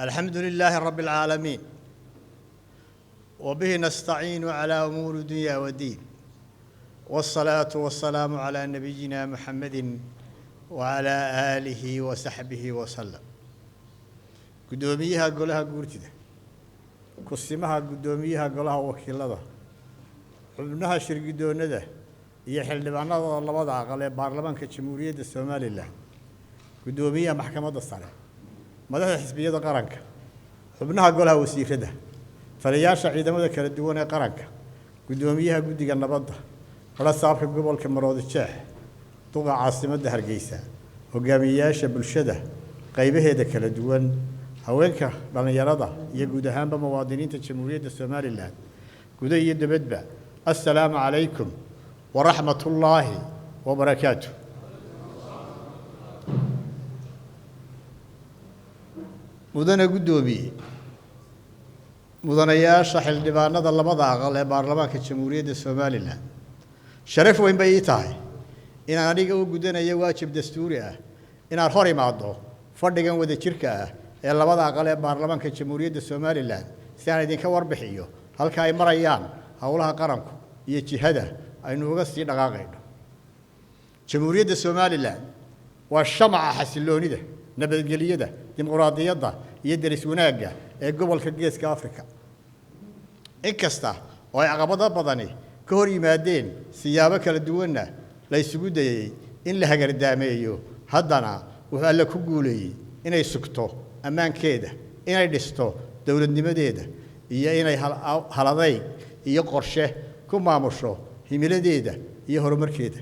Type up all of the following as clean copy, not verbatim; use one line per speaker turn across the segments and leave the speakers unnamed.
الحمد لله رب العالمين، وبه نستعين على أمور الدنيا والدين، والصلاة والسلام على نبينا محمد وعلى آله وصحبه وسلم. Guddoomiyaha golaha guurtida, kusimaha guddoomiyaha golaha wakiilada, xubnaha shirguddoonnada iyo xildhibaanada labada aqal ee baarlamaanka Jamhuuriyadda Somalilan, guddoomiyaha maxkamadda sare, madaxda xisbiyada qaranka, xubnaha golaha wasiirada, taliyaasha ciidamada kala duwan ee qaranka, guddoomiyaha guddiga nabadda, barasaabka gobolka Maroodi Jeex, duqa caasimadda Hargeysa, hogaamiyeyaasha bulshada qaybaheeda kala duwan, haweenka, dhallinyarada iyo guud ahaanba muwaadiniinta Jamhuuriyadda Somalilan guda iyo dibadba, assalaamu calaykum waraxmat ullaahi wabarakaatu. Mudane guddoomiye, mudanayaasha xildhibaanada labada aqal ee baarlamaanka Jamhuuriyadda Somalilan, sharaf weyn bay ii tahay inaan aniga u gudanayo waajib dastuuri ah inaan hor imaado fadhigan wadajirka ah ee labada aqal ee baarlamaanka Jamhuuriyadda Somalilan si aan idinka warbixiyo halka ay marayaan howlaha qaranku iyo jihada aynu uga sii dhaqaaqayno. Jamhuuriyadda Somalilan waa shamaca xasiloonida, nabadgelyada, dimuqraadiyadda iyo deris wanaagga ee gobolka Geeska Afrika. Inkasta oo ay caqabado badani ka hor yimaadeen, siyaabo kala duwanna la isugu dayay in la hagardaameeyo, haddana wuxuu Alle ku guuleeyey inay sugto ammaankeeda, inay dhisto dowladnimadeeda iyo inay haladayg iyo qorshe ku maamusho himiladeeda iyo horumarkeeda,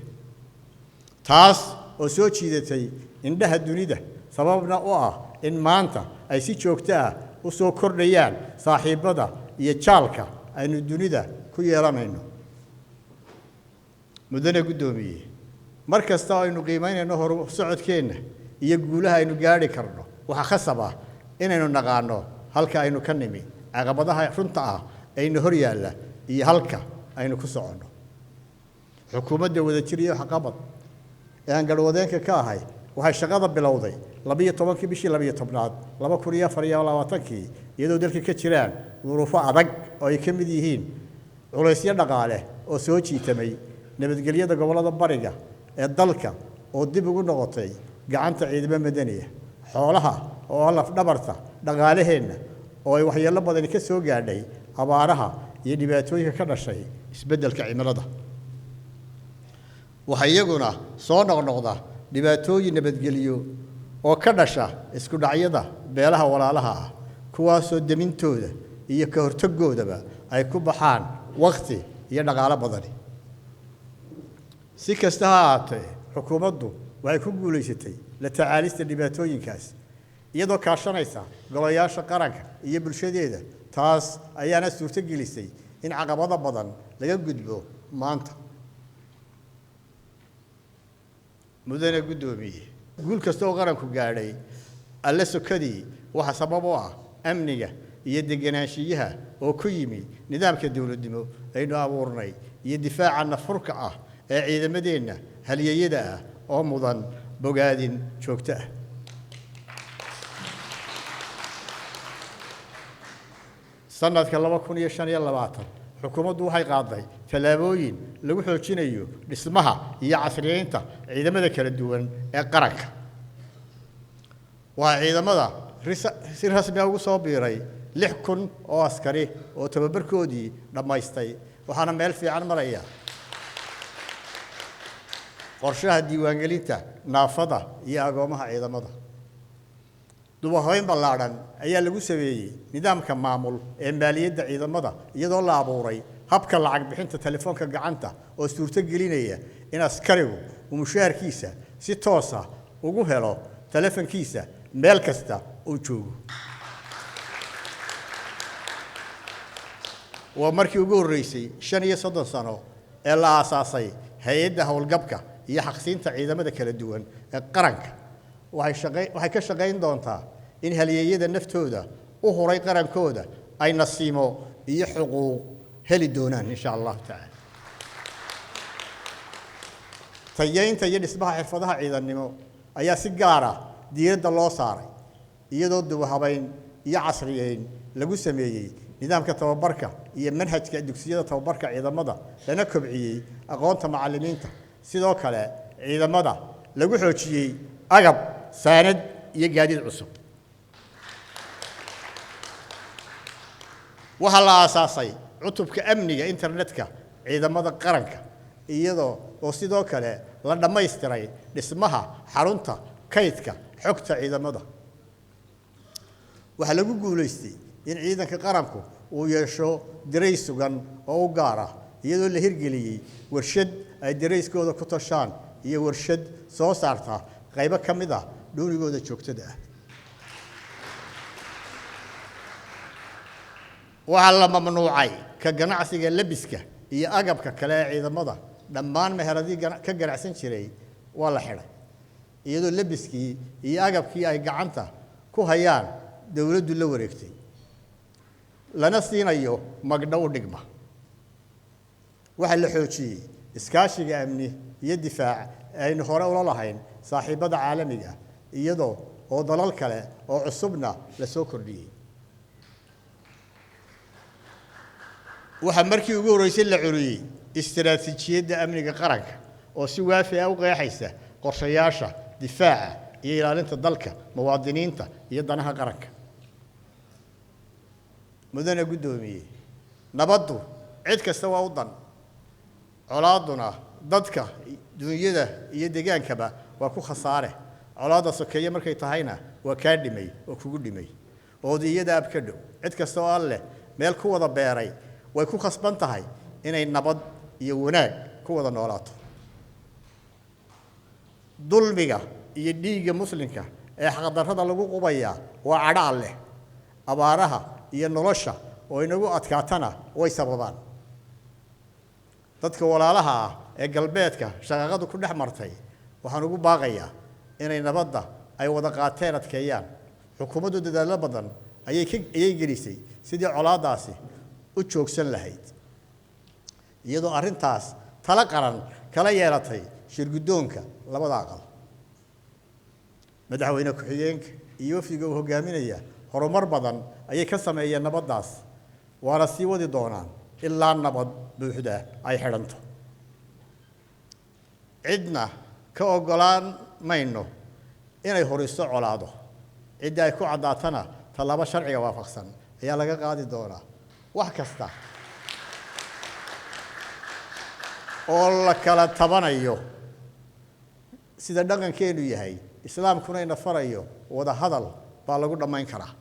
taas oo soo jiidatay indhaha dunida, sababna u ah in maanta ay si joogto ah u soo kordhayaan saaxiibbada iyo jaalka aynu dunida ku yeelanayno. Mudane guddoomiye, mar kasta oo aynu qiimaynayno horu socodkeenna iyo guulaha aynu gaadhi karno, waxaa khasab ah inaynu naqaano halka aynu ka nimi, caqabadaha runta ah aynu hor yaalla iyo halka aynu ku soconno. Xukuumadda Wadajir iyo Waxqabad ee aan garhwadeenka ka ahay waxay shaqada bilowday 12-kii bishii 12aad 2024-kii, iyadoo dalka ka jiraan duruufo adag oo ay ka mid yihiin culaysyo dhaqaale oo soo jiitamay, nabadgelyada gobollada bariga ee dalka oo dib ugu noqotay gacanta ciidamo madaniya, xoolaha oo ah lafdhabarta dhaqaalaheenna oo ay waxyeello badani ka soo gaadhay abaaraha iyo dhibaatooyinka ka dhashay isbeddelka cimilada. Waxaa iyaguna soo noqnoqda dhibaatooyin nabadgelyo oo ka dhasha isku dhacyada beelaha walaalaha ah, kuwaasoo demintooda iyo ka hortaggoodaba ay ku baxaan waqti iyo dhaqaalo badani. Si kasta ha ahaatee, xukuumaddu waxay ku guulaysatay la tacaalista dhibaatooyinkaas iyadoo kaashanaysa golayaasha qaranka iyo bulshadeeda, taas ayaana suurto gelisay in caqabado badan laga gudbo maanta. Mudane guddoomiye, guul kasta oo qaranku gaadhay Alle sokadii waxaa sabab u ah amniga iyo degenaanshiyaha oo ku yimi nidaamka dowladnimo aynu abuurnay iyo difaaca nafurka ah ee ciidamadeenna halyeeyada ah oo mudan bogaadin joogto ah. Sanadka 2025 xukuumaddu waxay qaaday tallaabooyin lagu xoojinayo dhismaha iyo casriyeynta ciidamada kala duwan ee qaranka. Waxaa ciidamada si rasmi ah ugu soo biiray 6000 oo askari oo tababarkoodii dhammaystay, waxaana meel fiican maraya qorshaha diiwaangelinta naafada iyo agoomaha ciidamada. Dubahabeyn ballaadhan ayaa lagu sameeyey nidaamka maamul ee maaliyadda ciidamada, iyadoo la abuuray habka lacag bixinta telefoonka gacanta oo suurto gelinaya in askarigu uu mushaharkiisa si toos ah ugu helo telefonkiisa meel kasta uu joogo. Waa markii ugu horreysay 35 sano ee la aasaasay hay-adda howlgabka iyo xaqsiinta ciidamada kala duwan ee qaranka. Waxay ka shaqayn doontaa in halyeeyada naftooda u huray qarankooda ay nasiimo iyo xuquuq heli doonaan, insha Allahu tacaala. Tayeynta iyo dhismaha xirfadaha ciidannimo ayaa si gaar ah diiradda loo saaray, iyadoo dubahabayn iyo casriyeyn lagu sameeyey nidaamka tababarka iyo manhajka dugsiyada tababarka ciidamada, lana kobciyey aqoonta macallimiinta. Sidoo kale ciidamada lagu xoojiyey agab, saanad iyo gaadiid cusub. Waxaa la aasaasay cutubka amniga internetka ciidamada qaranka, iyadoo oo sidoo kale la dhammaystiray dhismaha xarunta kaydka xogta ciidamada. Waxaa lagu guulaystay in ciidanka qaranku uu yeesho darays sugan oo u gaar ah, iyadoo la hirgeliyey warshad ay darayskooda ku tashaan iyo warshad soo saarta qaybo ka mid ah dhuunigooda joogtada ah. Waxaa la mamnuucay ka ganacsiga labiska iyo agabka kale ee ciidamada. Dhammaan meheradii ka ganacsan jiray waa la xidhay, iyadoo labiskii iyo agabkii ay gacanta ku hayaan dowladdu la wareegtay, lana siinayo magdhow u dhigma. Waxaa la xoojiyey iskaashiga amni iyo difaac ee aynu hore ula lahayn saaxiibada caalamiga, iyadoo oo dalal kale oo cusubna la soo kordhiyey. Waxaa markii ugu horreysay la curiyey istiraatiijiyadda amniga qaranka oo si waafi ah u qeexaysa qorshayaasha difaaca iyo ilaalinta dalka, muwaadiniinta iyo danaha qaranka. Mudane guddoomiye, nabaddu cid kasta waa u dan, colaaduna dadka, dunyada iyo degaankaba waa ku khasaare. Colaadda sokeeye markay tahayna waa kaa dhimay oo kugu dhimay oodiyada ab ka dhow. Cid kasta oo Alleh meel ku wada beeray way ku khasban tahay inay nabad iyo wanaag ku wada noolaato. Dulmiga iyo dhiigga muslimka ee xaqdarrada lagu qubayaa waa cadho Alleh. Abaaraha iyo nolosha oo inagu adkaatana way sababaan. Dadka walaalaha ah ee galbeedka shaqaqadu ku dhex martay waxaan ugu baaqayaa inay nabadda ay wada qaateen adkeeyaan. Xukuumaddu dadaallo badan ayay gelisay sidii colaaddaasi u joogsan lahayd, iyadoo arrintaas talo qaran kala yeelatay shirguddoonka labada aqal. Madaxweyne ku-xigeenka iyo wafdiga uu hogaaminaya horumar badan ayay ka sameeyeen nabaddaas, waana sii wadi doonaan ilaa nabad buuxda ay xidhanto. Cidna ka oggolaan mayno inay horiso colaado. Ciddii ay ku caddaatana tallaabo sharciga waafaqsan ayaa laga qaadi doonaa. Wax kasta oo la kala tabanayo, sida dhaqankeenu yahay, islaamkuna ina farayo, wada hadal baa lagu dhammayn karaa.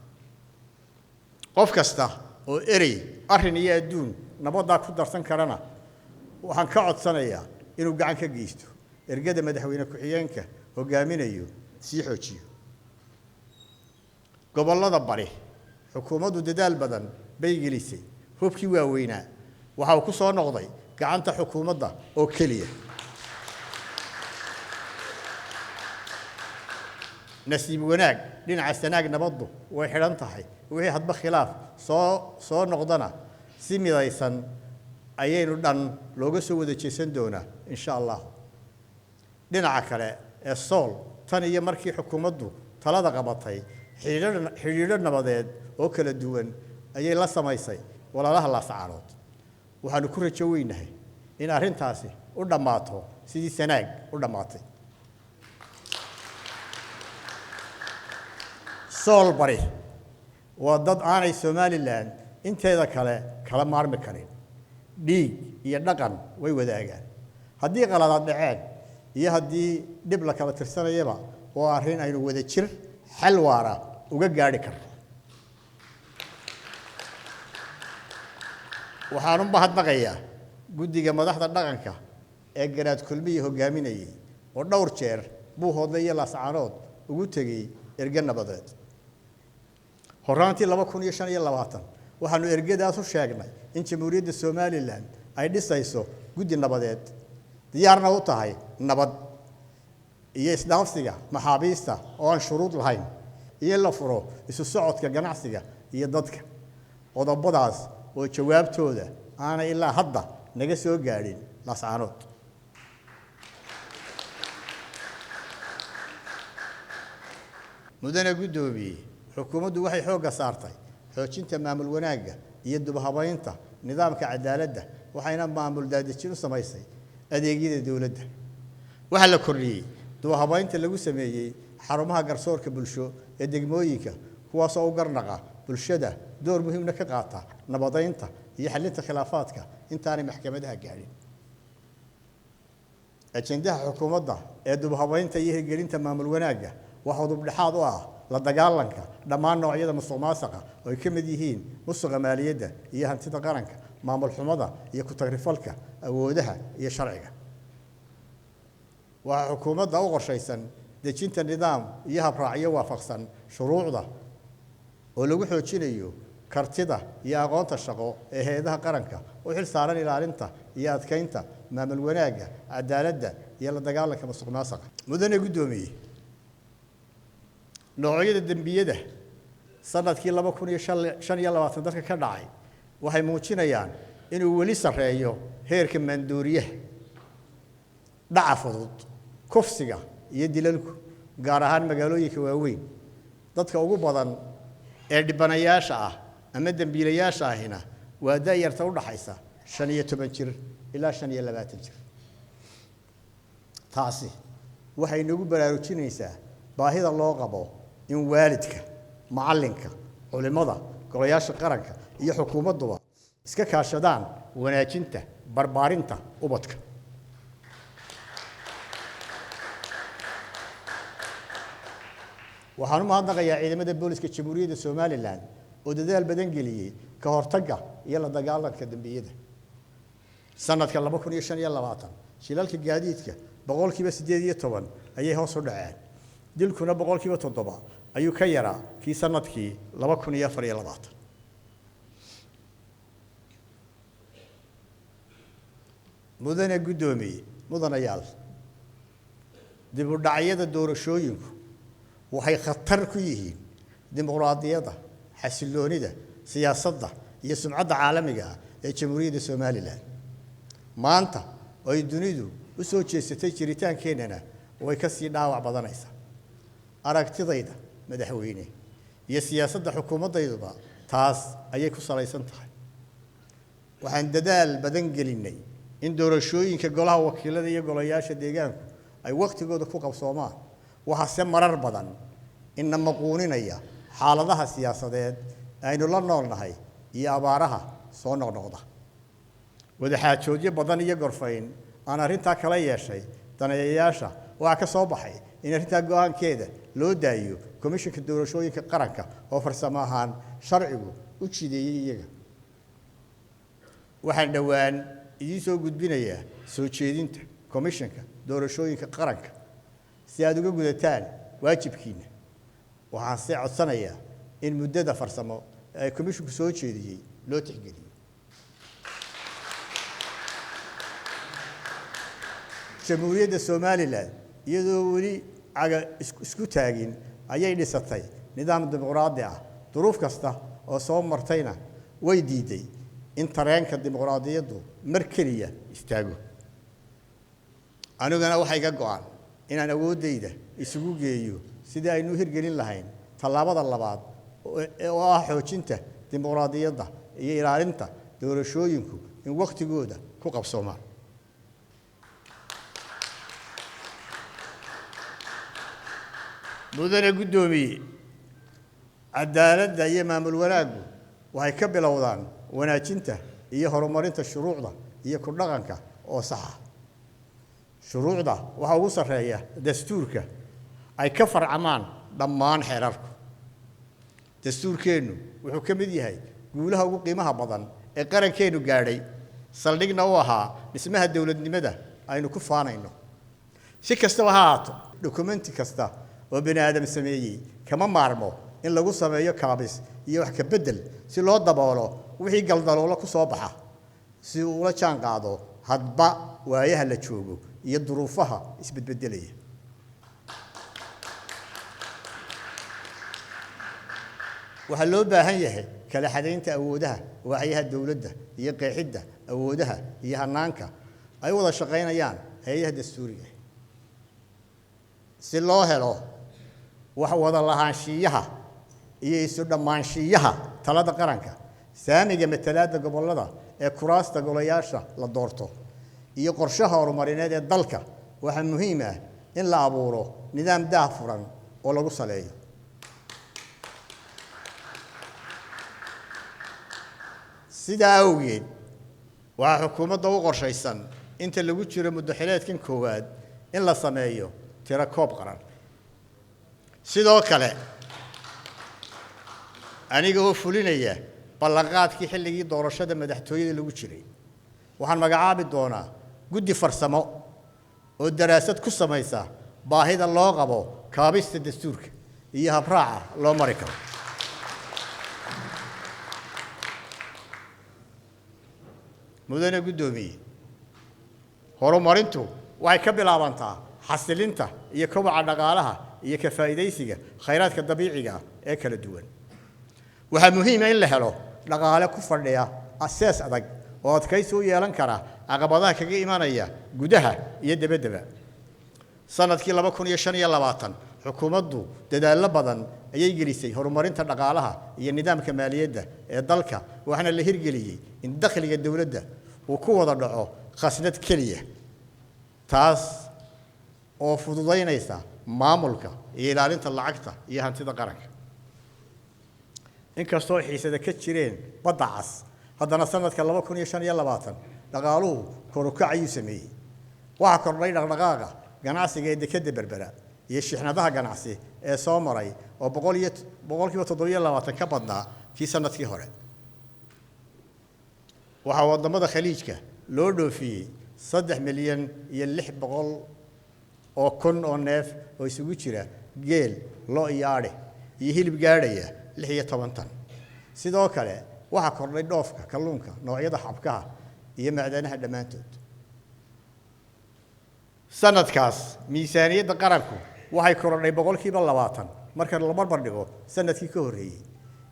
Qof kasta oo erey, arrin iyo adduun nabaddaa ku darsan karana waxaan ka codsanayaa inuu gacan ka geysto ergada madaxweyne ku-xigeenka hogaaminayo sii xoojiyo. Gobollada bari xukuumaddu dadaal badan bay gelisay. Hubkii waaweynaa waxa uu ku soo noqday gacanta xukuumadda oo keliya. Nasiib wanaag, dhinaca Sanaag nabaddu way xidhan tahay. Wixii hadba khilaaf soo noqdana si midaysan ayaynu dhan looga soo wada jeesan doonaa, insha Allah. Dhinaca kale ee Sool, tan iyo markii xukuumaddu talada qabatay, xidhiidho nabadeed oo kala duwan ayay la samaysay walaalaha Laascaanood. Waxaanu ku rajo weynahay in arrintaasi u dhammaato sidii Sanaag u dhammaatay. Sool bari waa dad aanay Somalilan inteeda kale kala maarmi karin. Dhiig iyo dhaqan way wadaagaan. Haddii qaladaad dhaceen iyo haddii dhib la kala tirsanayaba, waa arrin aynu wada jir xal waara uga gaadhi karno. Waxaan u mahadnaqayaa guddiga madaxda dhaqanka ee Garaad Kulmiya hogaaminayay oo dhowr jeer Buuhoodle iyo Laascaanood ugu tegey erge nabadeed. Horraantii 2025 waxaanu ergadaas u sheegnay in Jamhuuriyadda Somalilan ay dhisayso guddi nabadeed, diyaarna u tahay nabad iyo isdhaafsiga maxaabiista oo aan shuruud lahayn, iyo in la furo isu socodka ganacsiga iyo dadka. Qodobadaas oo jawaabtooda aanay ilaa hadda naga soo gaadhin Laascaanood. Mudane guddoomiye, Xukuumaddu waxay xoogga saartay xoojinta maamul wanaagga iyo dubhabaynta nidaamka cadaaladda, waxayna maamul daadejin u samaysay adeegyada dowladda. Waxaa la kordhiyey dubhabaynta lagu sameeyey xarumaha garsoorka bulsho ee degmooyinka, kuwaasoo u garnaqa bulshada, door muhiimna ka qaata nabadaynta iyo xallinta khilaafaadka intaanay maxkamadaha gaadhin. Ajendaha xukuumadda ee dubhabaynta iyo hirgelinta maamul wanaagga waxaa udubdhexaad u ah la dagaalanka dhammaan noocyada musuqmaasuqa, oo ay ka mid yihiin musuqa maaliyadda iyo hantida qaranka, maamul xumada iyo ku-tagrifalka awoodaha iyo sharciga. Waxaa xukuumadda u qorshaysan dejinta nidaam iyo habraacyo waafaqsan shuruucda oo lagu xoojinayo kartida iyo aqoonta shaqo ee hay-adaha qaranka u xil saaran ilaalinta iyo adkeynta maamul wanaagga, cadaaladda iyo la dagaalanka musuqmaasuqa. Mudane guddoomiye, noocyada dembiyada sanadkii 2025 dalka ka dhacay waxay muujinayaan inuu weli sarreeyo heerka maandooriyaha, dhaca fudud, kufsiga iyo dilalku, gaar ahaan magaalooyinka waaweyn. Dadka ugu badan ee dhibanayaasha ah ama dembiilayaasha ahina waa da'yarta u dhaxaysa 15 jir ilaa 25 jir. Taasi waxay nagu baraarujinaysaa baahida loo qabo in waalidka, macallinka, culimmada, golayaasha qaranka iyo xukuumadduba iska kaashadaan wanaajinta barbaarinta ubadka. Waxaan u mahadnaqayaa ciidamada booliska Jamhuuriyadda Somalilan oo dadaal badan geliyey ka hortagga iyo la dagaalanka dembiyada. Sanadka 2025 shilalka gaadiidka 18% ayay hoos u dhaceen, dilkuna 7% ayuu ka yaraa kii sanadkii 2024. Mudane guddoomiye, mudanayaal, dib u dhacyada doorashooyinku waxay khatar ku yihiin dimuqraadiyadda, xasilloonida siyaasadda iyo sumcadda caalamiga ah ee Jamhuuriyadda Somalilan. Maanta oo ay dunidu u soo jeesatay jiritaankeennana way ka sii dhaawac badanaysaa. Aragtidayda madaxweyne iyo siyaasadda xukuumaddayduba taas ayay ku salaysan tahay. Waxaan dadaal badan gelinnay in doorashooyinka golaha wakiilada iyo golayaasha deegaanku ay wakhtigooda ku qabsoomaan. Waxaase marar badan ina maquuninaya xaaladaha siyaasadeed aynu la noolnahay iyo abaaraha soo noqnoqda. Wadaxaajoodyo badan iyo gorfayn aan arrintaa kala yeeshay daneeyayaasha waxaa ka soo baxay in arrintaa go'aankeeda loo daayo komishinka doorashooyinka qaranka oo farsamo ahaan sharcigu u jideeyey iyaga. Waxaan dhowaan idiin soo gudbinayaa soo jeedinta komishinka doorashooyinka qaranka si aad uga gudataan waajibkiina. Waxaan se codsanayaa in muddada farsamo ee komishinku soo jeediyey loo tixgeliyo. Jamhuuriyadda Somalilan iyadoo weli caga isku taagin ayay dhisatay nidaam dimuqraadi ah. Duruuf kasta oo soo martayna way diiday in tareenka dimuqraadiyaddu mar keliya istaago. Aniguna waxaa iga go'an inaan awooddayda isugu geeyo sidii aynu u hirgelin lahayn tallaabada labaad oo ah xoojinta dimuqraadiyadda iyo ilaalinta doorashooyinku in wakhtigooda ku qabsoomaan. Mudane guddoomiye, cadaaladda iyo maamul wanaaggu waxay ka bilowdaan wanaajinta iyo horumarinta shuruucda iyo ku dhaqanka oo sax ah. Shuruucda waxaa ugu sarreeya dastuurka ay ka farcamaan dhammaan xeerarku. Dastuurkeennu wuxuu ka mid yahay guulaha ugu qiimaha badan ee qarankeennu gaadhay, saldhigna u ahaa dhismaha dowladnimada aynu ku faanayno. Si kastaba ha ahaato, dukumenti kasta oo bini aadam sameeyey kama maarmo in lagu sameeyo kaabis iyo wax ka beddel si loo daboolo wixii galdaloolo ku soo baxa, si uu ula jaan qaado hadba waayaha la joogo iyo duruufaha isbedbedelaya. Waxaa loo baahan yahay kala xadaynta awoodaha waaxyaha dowladda iyo qeexidda awoodaha iyo hanaanka ay wada shaqaynayaan hay-adaha dastuuriga si loo helo wax wada lahaanshiiyaha iyo isu dhammaanshiyaha talada qaranka, saamiga matalaadda gobollada ee kuraasta golayaasha la doorto iyo qorshaha horumarineed ee dalka, waxaa muhiim ah in la abuuro nidaam daah furan oo lagu saleeyo. Sidaa awgeed, waxaa xukuumadda u qorshaysan inta lagu jiro muddo xileedkan koowaad in la sameeyo tiro koob qaran. Sidoo kale, aniga oo fulinaya ballanqaadkii xilligii doorashada madaxtooyada lagu jiray, waxaan magacaabi doonaa guddi farsamo oo daraasad ku samaysa baahida loo qabo kaabista dastuurka iyo habraaca loo mari karo. Mudane guddoomiye, horumarintu waxay ka bilaabantaa xasilinta iyo kobaca dhaqaalaha iyo ka faa'iidaysiga khayraadka dabiiciga ah ee kala duwan. Waxaa muhiim ah in la helo dhaqaale ku fadhiya asees adag oo adkaysi u yeelan kara caqabadaha kaga imanaya gudaha iyo debaddaba. Sanadkii 2025 xukuumaddu dadaallo badan ayay gelisay horumarinta dhaqaalaha iyo nidaamka maaliyadda ee dalka, waxaana la hirgeliyey in dakhliga dowladda uu ku wada dhaco khasnad keliya, taas oo fududaynaysa maamulka iyo ilaalinta lacagta iyo hantida qaranka. Inkastoo xiisada ka jireen badda cas, haddana sanadka 2025 dhaqaaluhu kor u kac ayuu sameeyey. Waxaa kordhay dhaqdhaqaaqa ganacsiga ee dekedda Berbera iyo shixnadaha ganacsi ee soo maray oo 27% ka badnaa kii sanadkii hore. Waxaa waddamada Khaliijka loo dhoofiyey 3,600,000 oo neef oo isugu jira geel, lo' iyo adhi, iyo hilib gaadhaya 16 tan. Sidoo kale, waxaa kordhay dhoofka kalluunka, noocyada xabkaha iyo macdanaha dhammaantood. Sanadkaas miisaaniyadda qaranku waxay korodhay 20% marka la barbar dhigo sanadkii ka horreeyey,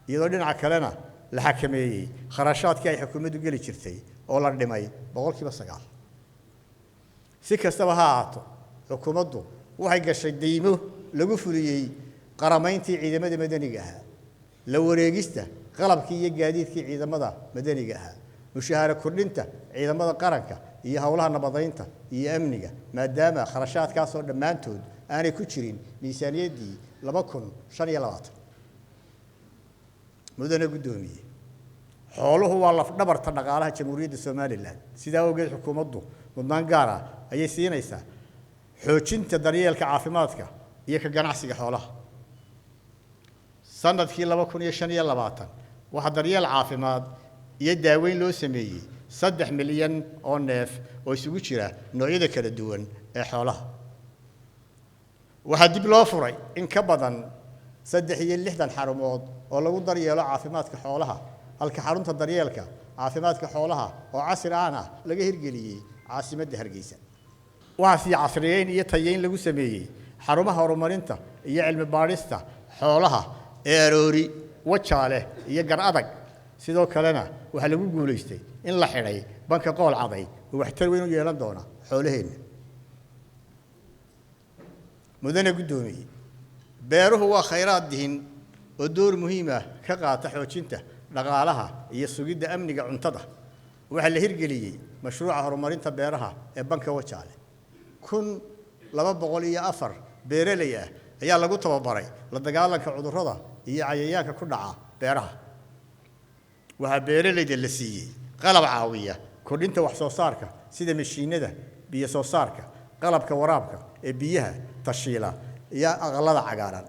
iyadoo dhinaca kalena la xakameeyey kharashaadkii ay xukuumaddu geli jirtay oo la dhimay 9%. Si kastaba ha ahaato, xukuumaddu waxay gashay deymo lagu fuliyey qaramayntii ciidamada madaniga ahaa, la wareegista qalabkii iyo gaadiidkii ciidamada madaniga ahaa, mushaahara kordhinta ciidamada qaranka iyo howlaha nabadaynta iyo amniga, maadaama kharashaadkaasoo dhammaantood aanay ku jirin miisaaniyaddii 2025. Mudane guddoomiye, xooluhu waa lafdhabarta dhaqaalaha Jamhuuriyadda Somalilan. Sidaa awgeed, xukuumaddu mudnaan gaar ah ayay siinaysaa xoojinta daryeelka caafimaadka iyo ka ganacsiga xoolaha. Sanadkii 2025 waxaa daryeel caafimaad iyo daaweyn loo sameeyey 3 milyan oo neef oo isugu jira noocyada kala duwan ee xoolaha. Waxaa dib loo furay in ka badan 63 xarumood oo lagu daryeelo caafimaadka xoolaha, halka xarunta daryeelka caafimaadka xoolaha oo casri ahna laga hirgeliyey caasimadda Hargeysa. Waxaa sii casriyeyn iyo tayeyn lagu sameeyey xarumaha horumarinta iyo cilmi baadhista xoolaha ee Aroori, Wajaale iyo Gar Adag. Sidoo kalena, waxaa lagu guulaystay in la xidhay banka Qool Caday oo waxtar weyn u yeelan doona xoolaheenna. Mudane guddoomiye, beeruhu waa khayraad dihin oo door muhiim ah ka qaata xoojinta dhaqaalaha iyo sugidda amniga cuntada. Waxaa la hirgeliyey mashruuca horumarinta beeraha ee banka Wajaale. 1204 beeraley ah ayaa lagu tababaray la dagaalanka cudurrada iyo cayayaanka ku dhaca beeraha. Waxaa beeralayda la siiyey qalab caawiya kordhinta wax soo saarka, sida mashiinada biyo soo saarka, qalabka waraabka ee biyaha tashiila iyo aqalada cagaaran.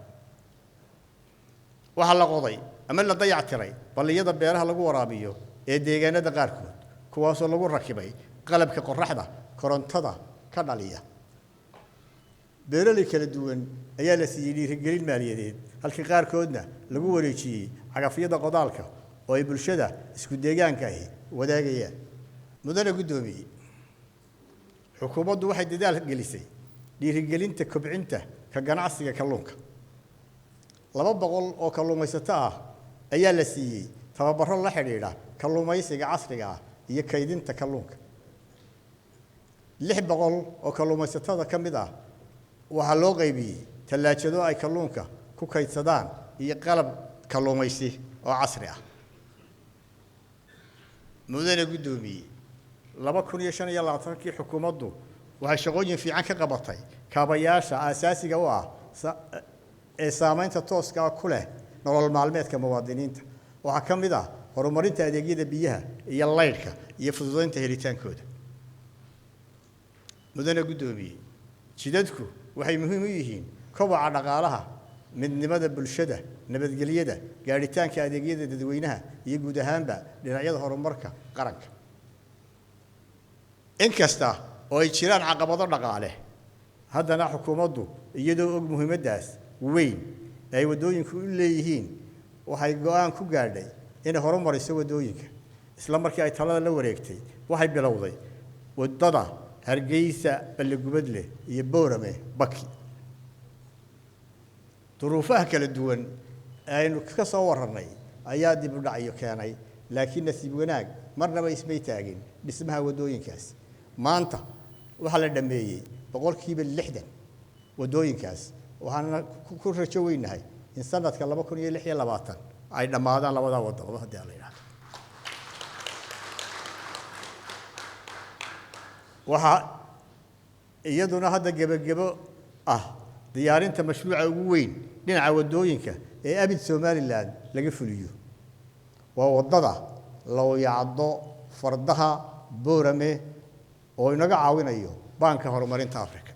Waxaa la qoday ama la dayactiray balliyada beeraha lagu waraabiyo ee deegaanada qaarkood, kuwaasoo lagu rakibay qalabka qoraxda korontada ka dhaliya. Beeraley kala duwan ayaa la siiyey dhiirigelin maaliyadeed, halka qaarkoodna lagu wareejiyey cagafyada qodaalka oo ay bulshada isku deegaanka ahi wadaagayaan. Mudane guddoomiye, xukuumaddu waxay dadaal gelisay dhiirigelinta kobcinta ka ganacsiga kalluunka. 200 oo kalluumaysato ah ayaa la siiyey tababaro la xidhiidha kalluumaysiga casriga ah iyo kaydinta kalluunka. 600 oo kalluumaysatada ka mid ah waxaa loo qaybiyey tallaajado ay kalluunka ku kaydsadaan iyo qalab kalluumaysi oo casri ah. Mudane guddoomiye, 2025-kii xukuumaddu waxay shaqooyin fiican ka qabatay kaabayaasha aasaasiga u ah ee saameynta tooska ah ku leh nolol maalmeedka muwaadiniinta. Waxaa ka mid ah horumarinta adeegyada biyaha iyo laydhka iyo fududeynta helitaankooda. Mudane guddoomiye, jidadku waxay muhiim u yihiin koboca dhaqaalaha, midnimada bulshada, nabadgelyada, gaadhitaanka adeegyada dadweynaha iyo guud ahaanba dhinacyada horumarka qaranka. Inkasta oo ay jiraan caqabado dhaqaale, haddana xukuumaddu iyadoo og muhiimaddaas weyn ay waddooyinku u leeyihiin, waxay go'aan ku gaadhay inay horumariso waddooyinka. Isla markii ay talada la wareegtay, waxay bilowday waddada Hargeysa Balligubadle iyo Boorame Baki. Duruufaha kala duwan ee aynu ka soo warrannay ayaa dib u dhacyo keenay, laakiin nasiib wanaag marnaba ismay taagin dhismaha waddooyinkaas. Maanta waxaa la dhammeeyey 60% waddooyinkaas, waxaana ku rajo weynahay in sanadka 2026 ay dhammaadaan labadaa waddo haddii la yidhaahdo. Waxaa iyaduna hadda gebagebo ah diyaarinta mashruuca ugu weyn dhinaca waddooyinka ee abid Somaliland laga fuliyo, waa waddada Lowyacdo Fardaha Boorame oo inaga caawinayo Baanka Horumarinta Africa.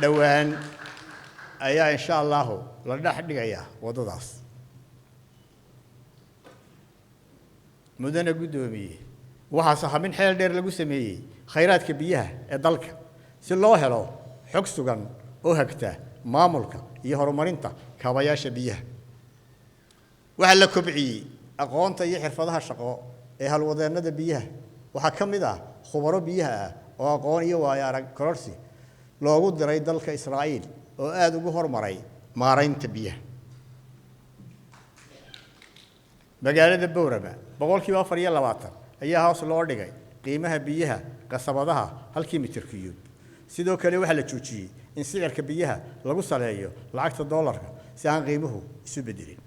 Dhowaan ayaa insha Allahu la dhex dhigayaa waddadaas. Mudane guddoomiye, waxaa sahamin xeel dheer lagu sameeyey khayraadka biyaha ee dalka si loo helo xog sugan oo hagta maamulka iyo horumarinta kaabayaasha biyaha. Waxaa la kobciyey aqoonta iyo xirfadaha shaqo ee halwadeennada biyaha. Waxaa ka mid ah khubaro biyaha ah oo aqoon iyo waayo arag kororsi loogu diray dalka Israa'iil oo aada ugu hormaray maaraynta biyaha. Magaalada Boorama 24% ayaa hoos loo dhigay qiimaha biyaha qasabadaha halkii mitir kiyuub. Sidoo kale waxaa la joojiyey in sicirka biyaha lagu saleeyo lacagta doolarka si aan qiimuhu isu bedelin.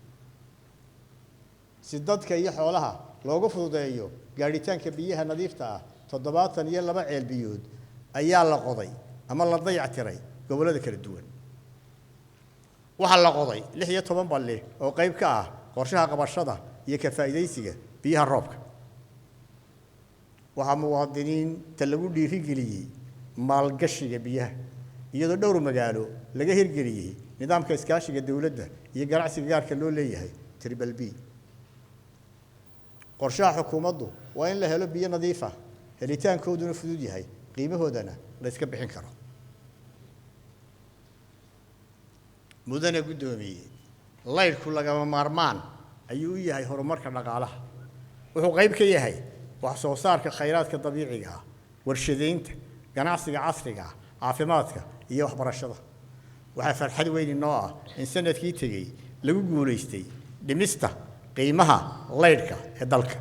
Si dadka iyo xoolaha loogu fududeeyo gaadhitaanka biyaha nadiifta ah, 72 ceel biyood ayaa la qoday ama la dayactiray gobollada kala duwan. Waxaa la qoday 16 balli oo qayb ka ah qorshaha qabashada iyo ka faa'iidaysiga biyaha roobka. Waxaa muwaadiniinta lagu dhiirigeliyey maalgashiga biyaha, iyadoo dhowr magaalo laga hirgeliyey nidaamka iskaashiga dowladda iyo ganacsiga gaarka loo leeyahay, Triple B. Qorshaha xukuumaddu waa in la helo biyo nadiif ah, helitaankooduna fudud yahay, qiimahoodana la iska bixin karo. Mudane guddoomiye, laydhku lagama maarmaan ayuu u yahay horumarka dhaqaalaha. Wuxuu qayb ka yahay wax soo saarka khayraadka dabiiciga ah, warshadaynta, ganacsiga casriga ah, caafimaadka iyo waxbarashada. Waxaa farxad weyn inoo ah in sanadkii tegey lagu guulaystay dhimista qiimaha laydhka ee dalka.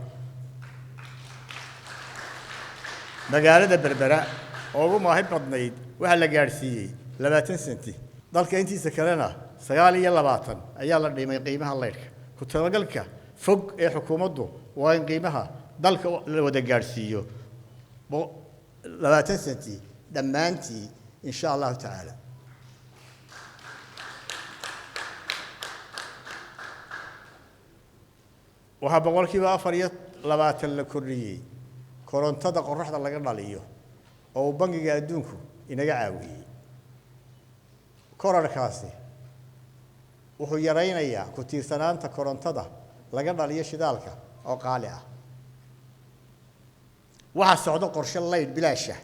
Magaalada Berbera oo ugu maahi badnayd waxaa la gaadhsiiyey 20 senti, dalka intiisa kalena 29 ayaa la dhimay qiimaha laydhka. Ku talagalka fog ee xukuumaddu waa in qiimaha dalka la wada gaadhsiiyo 20 senti dhammaantii insha Allahu tacaala. Waxaa 24% la kordhiyey korontada qoraxda laga dhaliyo oo uu Bangiga Adduunku inaga caawiyey. Korarhkaasi wuxuu yaraynayaa ku tiirsanaanta korontada laga dhaliyo shidaalka oo qaali ah. Waxaa socdo qorshe laydh bilaasha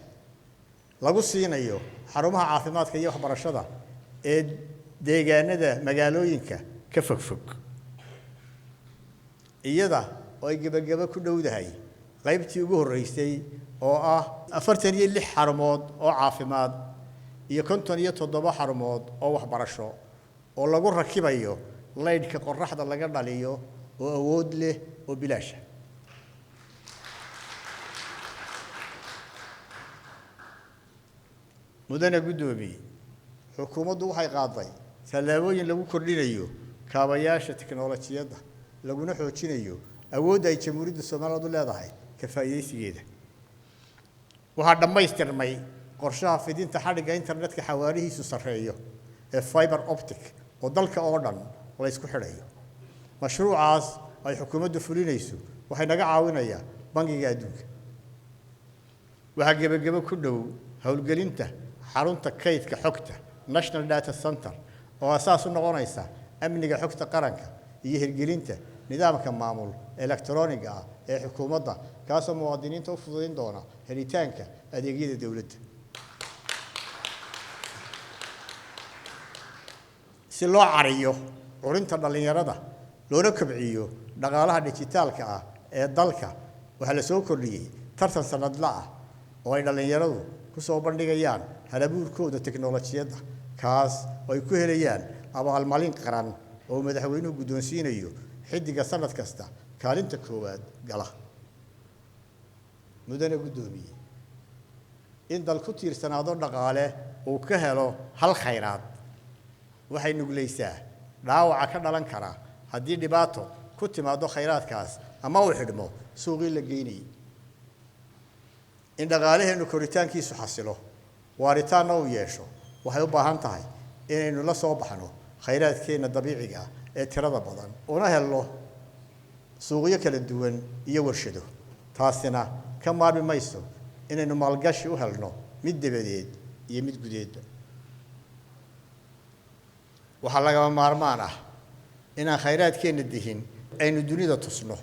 lagu siinayo xarumaha caafimaadka iyo waxbarashada ee deegaanada magaalooyinka ka fogfog, iyada oo ay gebagabo ku dhowdahay qaybtii ugu horreysay oo ah 46 xarumood oo caafimaad iyo 57 xarumood oo waxbarasho oo lagu rakibayo laydhka qoraxda laga dhaliyo oo awood leh oo bilaasha. Mudane guddoomiye, xukuumaddu waxay qaaday tallaabooyin lagu kordhinayo kaabayaasha tiknoolajiyadda, laguna xoojinayo awoodda ay Jamhuuriyadda Somaliland u leedahay ka faa'iidaysigeeda. Waxaa dhammaystirmay qorshaha fidinta xadhigga internetka xawaarihiisu sarreeyo ee fiber optic oo dalka oo dhan la isku xidhayo. Mashruucaas ay xukuumaddu fulinayso waxay naga caawinayaa Bangiga Adduunka. Waxaa gebagebo ku dhow howlgelinta xarunta kaydka xogta, National Data Center, oo asaas u noqonaysa amniga xogta qaranka iyo hirgelinta nidaamka maamul elektarooniga ah ee xukuumadda, kaasoo muwaadiniinta u fududayn doona helitaanka adeegyada dowladda. Si loo cariyo curinta dhallinyarada loona kobciyo dhaqaalaha dhijitaalka ah ee dalka, waxaa la soo kordhiyey tartan sanadla ah oo ay dhallinyaradu ku soo bandhigayaan halabuurkooda teknolojiyadda, kaas oo ay ku helayaan abaalmarin qaran oo madaxweynuhu guddoonsiinayo xiddiga sanad kasta kaalinta koowaad gala. Mudane guddoomiye, in dal ku tiirsanaado dhaqaale uu ka helo hal khayraad waxay nuglaysaa dhaawaca ka dhalan kara haddii dhibaato ku timaado khayraadkaas ama uu xidhmo suuqii la geynayay. In dhaqaalaheennu koritaankiisu xasilo, waaritaanna uu yeesho, waxay u baahan tahay inaynu la soo baxno khayraadkeenna dabiiciga ah ee tirada badan, una helno suuqyo kala duwan iyo warshado. Taasina ka maarmi mayso inaynu maalgashi u helno, mid dabadeed iyo mid gudeedba. Waxaa lagama maarmaan ah inaan khayraadkeenna dihin aynu dunida tusno,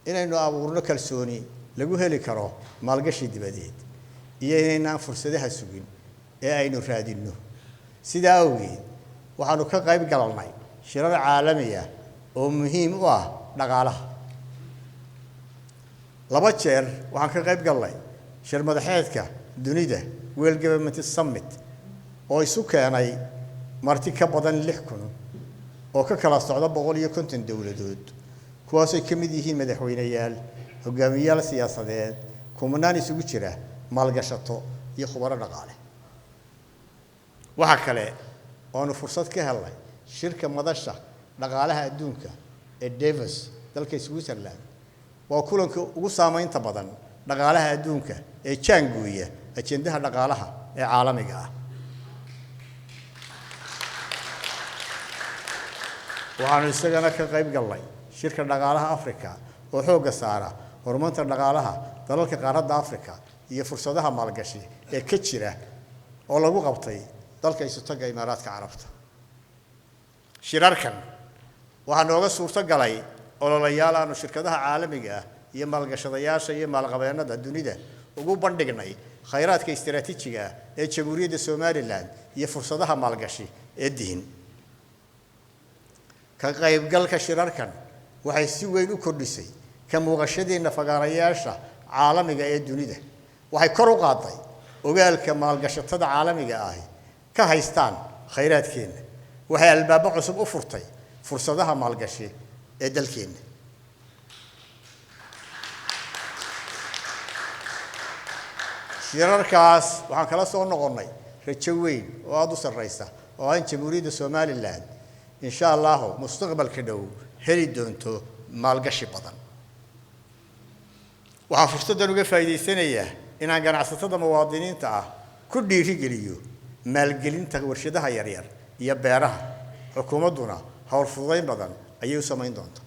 inaynu abuurno kalsooni lagu heli karo maalgashi dibadeed, iyo inaynaan fursadaha sugin ee aynu raadinno. Sidaa awgeed waxaanu ka qayb galnay shirar caalami ah oo muhiim u ah dhaqaalaha. 2 jeer waxaan ka qayb galnay shir madaxeedka dunida, World Government Summit, oo isu keenay marti ka badan 6000 oo ka kala socda 150 dowladood, kuwaasay ka mid yihiin madaxweyneyaal, hogaamiyayaal siyaasadeed, kumanaan isugu jira maalgashato iyo khubaro dhaqaale. Waxaa kale oonu fursad ka helnay shirka madasha dhaqaalaha adduunka ee Davos, dalka Switzerland. Waa kulanka ugu saameynta badan dhaqaalaha adduunka ee jaangooya ajendaha dhaqaalaha ee caalamiga ah. Waxaanu isagana ka qayb galnay shirka dhaqaalaha Africa oo xoogga saara horumarinta dhaqaalaha dalalka qaaradda Africa iyo fursadaha maalgashi ee ka jira, oo lagu qabtay dalka Isutaga Imaaraadka Carabta. Shirarkan waxaa nooga suurto galay ololayaal aanu shirkadaha caalamiga ah iyo maalgashadayaasha iyo maalqabeennada dunida ugu bandhignay khayraadka istaraatiijiga ah ee Jamhuuriyadda Somaliland iyo fursadaha maalgashi ee dihin. Ka qaybgalka shirarkan waxay si weyn u kordhisay ka muuqashadeenna fagaarayaasha caalamiga ee dunida, waxay kor u qaaday ogaalka maalgashatada caalamiga ahi ka haystaan khayraadkeenna, waxay albaabo cusub u furtay fursadaha maalgashi ee dalkeenna. Shirarkaas waxaan kala soo noqonnay rajo weyn oo aada u sarreysa oo aan Jamhuuriyadda Somaliland insha Allahu mustaqbalka dhow heli doonto maalgashi badan. Waxaan fursaddan uga faa'iidaysanayaa inaan ganacsatada muwaadiniinta ah ku dhiirigeliyo maalgelinta warshadaha yaryar iyo beeraha, xukuumadduna howl fududayn badan ayay u samayn doontaa.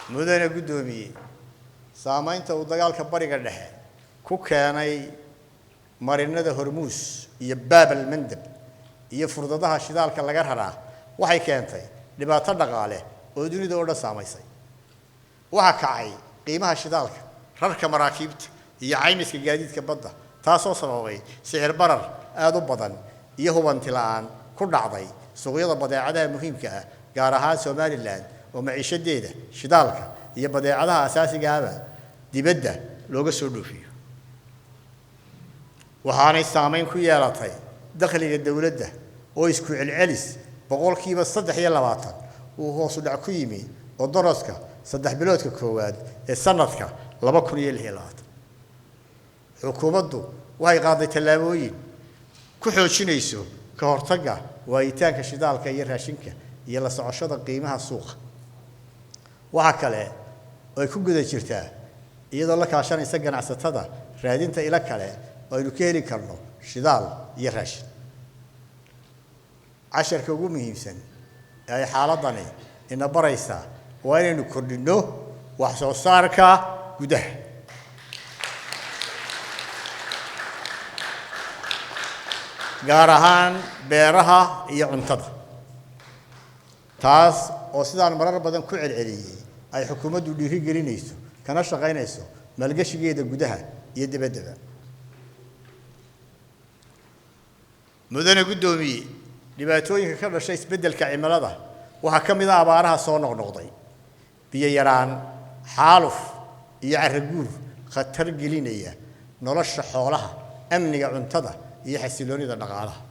Mudane guddoomiye, saamaynta uu dagaalka Bariga Dhexe ku keenay marinada Hormuus iyo Baabal Mandab iyo furdadaha shidaalka laga raraa waxay keentay dhibaato dhaqaale oo dunida oo dhan saamaysay. Waxaa kacay qiimaha shidaalka, rarka maraakiibta iyo caymiska gaadiidka badda, taasoo sababay sicir barar aada u badan iyo hubanti la'aan ku dhacday suuqyada badeecadaha muhiimka ah, gaar ahaan Somaliland oo maciishadeeda shidaalka iyo badeecadaha asaasiga ahba dibadda looga soo dhoofiyo. Waxaanay saameyn ku yeelatay dakhliga dowladda oo isku celcelis 23% uu hoos u dhac ku yimi oo doroska 3 biloodka koowaad ee sanadka 2026. Xukuumaddu Waxay qaaday tallaabooyin ku xoojinayso ka hortagga waayitaanka shidaalka iyo raashinka iyo la socoshada qiimaha suuqa. Waxa kale oo ay ku guda jirtaa, iyadoo la kaashanaysa ganacsatada, raadinta ilo kale oo aynu ka heli karno shidaal iyo raashin. Casharka ugu muhiimsan ee ay xaaladani ina baraysaa waa inaynu kordhinno wax soo saarka gudaha, gaar ahaan beeraha iyo cuntada, taas oo sidaan marar badan ku celceliyey ay xukuumaddu dhiiri gelinayso kana shaqaynayso maalgashigeeda gudaha iyo dibaddaba. Mudane guddoomiye, dhibaatooyinka ka dhashay isbeddelka cimilada waxaa ka mid ah abaaraha soo noqnoqday, biyo yaraan, xaaluf iyo carro guur khatar gelinaya nolosha xoolaha, amniga cuntada iyo xasiloonida dhaqaalaha.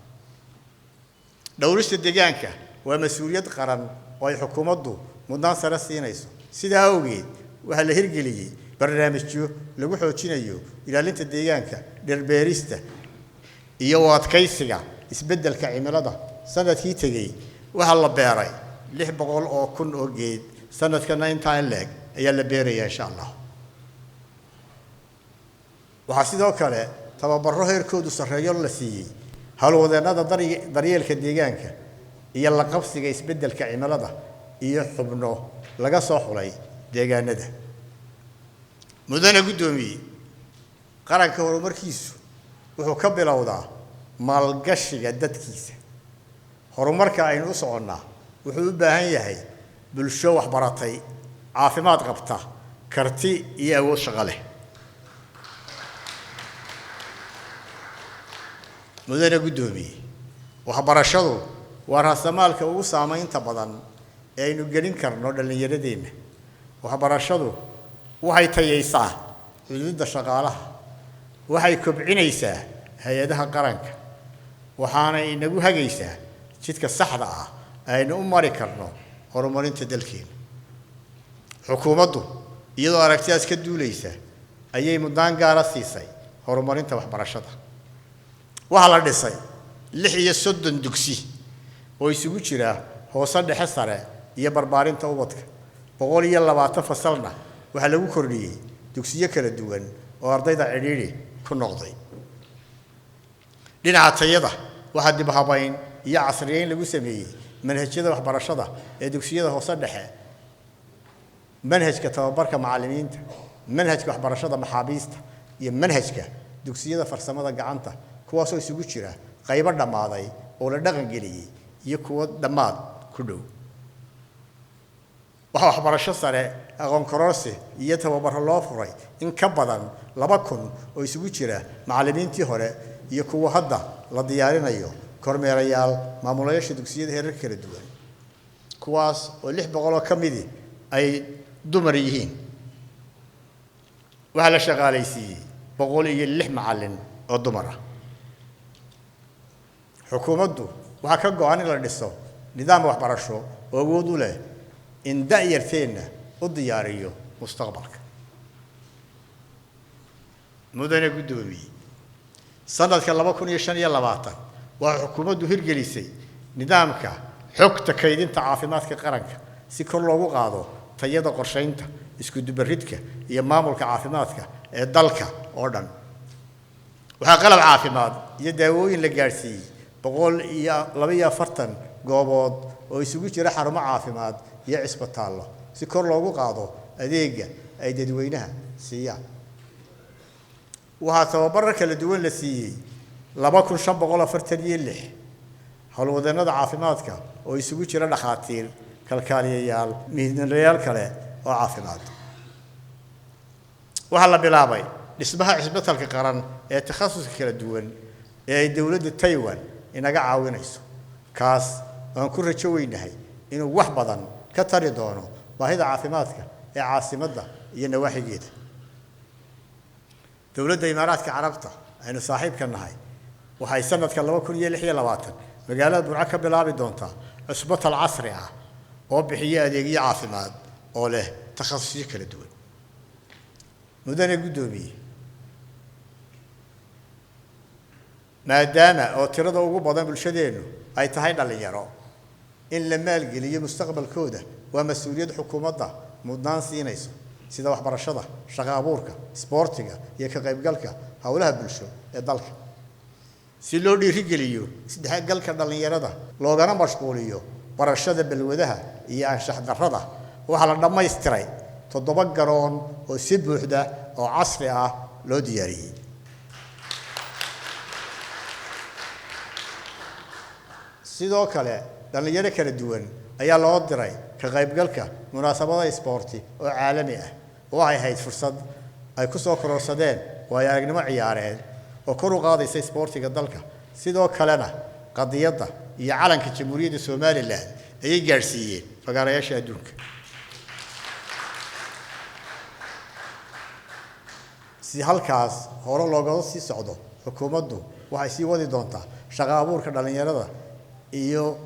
Dhowrista deegaanka waa mas-uuliyad qaran oo ay xukuumaddu mudnaan sare siinayso. Sidaa awgeed waxaa la hirgeliyey barnaamijyo lagu xoojinayo ilaalinta deegaanka, dhirbeerista iyo u adkaysiga isbeddelka cimilada. Sanadkii tegey waxaa la beeray 600,000 oo geed, sanadkana intaa in leeg ayaa la beerayaa, insha Allah. Waxaa sidoo kale tababaro heerkoodu sarreeyo la siiyey howlwadeennada daryeelka deegaanka iyo la qabsiga isbeddelka cimilada iyo xubno laga soo xulay deegaanada. Mudane guddoomiye, qaranka horumarkiisu wuxuu ka bilowdaa maalgashiga dadkiisa. Horumarka aynu u soconnaa wuxuu u baahan yahay bulsho waxbaratay, caafimaad qabta, karti iyo awood shaqo leh. Mudane guddoomiye, waxbarashadu waa raasamaalka ugu saamaynta badan ee aynu gelin karno dhallinyaradeenna. Waxbarashadu waxay tayaysaa xuduudda shaqaalaha, waxay kobcinaysaa hay-adaha qaranka, waxaanay inagu hagaysaa jidka saxda ah aynu u mari karno horumarinta dalkeena. Xukuumaddu iyadoo aragtidaas ka duulaysa ayay mudnaan gaara siisay horumarinta waxbarashada. Waxaa la dhisay 36 dugsi oo isugu jira hoose, dhexe, sare iyo barbaarinta ubadka. 120 fasalna waxaa lagu kordhiyey dugsiyo kala duwan oo ardayda cidhiidhi ku noqday. Dhinaca tayada, waxaa dib habayn iyo casriyeyn lagu sameeyey manhajyada waxbarashada ee dugsiyada hoose dhexe, manhajka tababarka macallimiinta, manhajka waxbarashada maxaabiista iyo manhajka dugsiyada farsamada gacanta, kuwaasoo isugu jira qaybo dhammaaday oo la dhaqan geliyey iyo kuwo dhammaad ku dhow. Waxaa waxbarasho sare, aqoon kororsi iyo tababaro loo furay in ka badan 2000 oo isugu jira macallimiintii hore iyo kuwa hadda la diyaarinayo, kormeerayaal, maamulayaasha dugsiyada heerarka kala duwan, kuwaas oo 600 oo ka midi ay dumar yihiin. Waxaa la shaqaalaysiiyey 106 macallin oo dumar ah. Xukuumaddu waxaa ka go-an in la dhiso nidaam waxbarasho oo awood u leh in da'yarteenna u diyaariyo mustaqbalka. Mudane guddoomiye, sanadka 2025 waxaa xukuumaddu hirgelisay nidaamka xogta kaydinta caafimaadka qaranka si kor loogu qaado tayada qorshaynta, isku-dubaridka iyo maamulka caafimaadka ee dalka oo dhan. Waxaa qalab caafimaad iyo daawooyin la gaadhsiiyey 142 goobood oo isugu jira xarumo caafimaad iyo cisbitaallo si kor loogu qaado adeegga ay dadweynaha siiyaan. Waxaa tababaro kala duwan la siiyey 2546 howlwadeennada caafimaadka oo isugu jira dhakhaatiir, kalkaaliyayaal, mihnadayaal kale oo caafimaad. Waxaa la bilaabay dhismaha cisbitalka qaran ee takhasuska kala duwan ee ay dowladda Taiwan inaga caawinayso, kaas aan ku rajo weynahay inuu wax badan ka tari doono baahida caafimaadka ee caasimadda iyo nawaaxigeeda. Dowladda Imaaraadka Carabta aynu saaxiibka nahay waxay sanadka 2026 magaalada Burco ka bilaabi doontaa cusbital casri ah oo bixiya adeegyo caafimaad oo leh takhasusyo kala duwan. Mudane guddoomiye, Maadaama oo tirada ugu badan bulshadeennu ay tahay dhallinyaro, in la maalgeliyo mustaqbalkooda waa mas-uuliyad xukuumadda mudnaan siinayso, sida waxbarashada, shaqo abuurka, isboortiga iyo ka qaybgalka howlaha bulsho ee dalka. Si loo dhiirigeliyo isdhexgalka dhallinyarada loogana mashquuliyo barashada balwadaha iyo anshax darrada, waxaa la dhammaystiray 7 garoon oo si buuxda oo casri ah loo diyaariyey. Sidoo kale dhallinyaro kala duwan ayaa loo diray ka qaybgalka munaasabada isboorti oo caalami ah. Waxay ahayd fursad ay ku soo kororsadeen waayo aragnimo ciyaareed oo kor u qaadaysa isboortiga dalka, sidoo kalena qadiyadda iyo calanka Jamhuuriyadda Somaliland ayay gaadhsiiyeen fagaarayaasha adduunka. Si halkaas hore looga sii socdo, xukuumaddu waxay sii wadi doontaa shaqo abuurka dhallinyarada iyo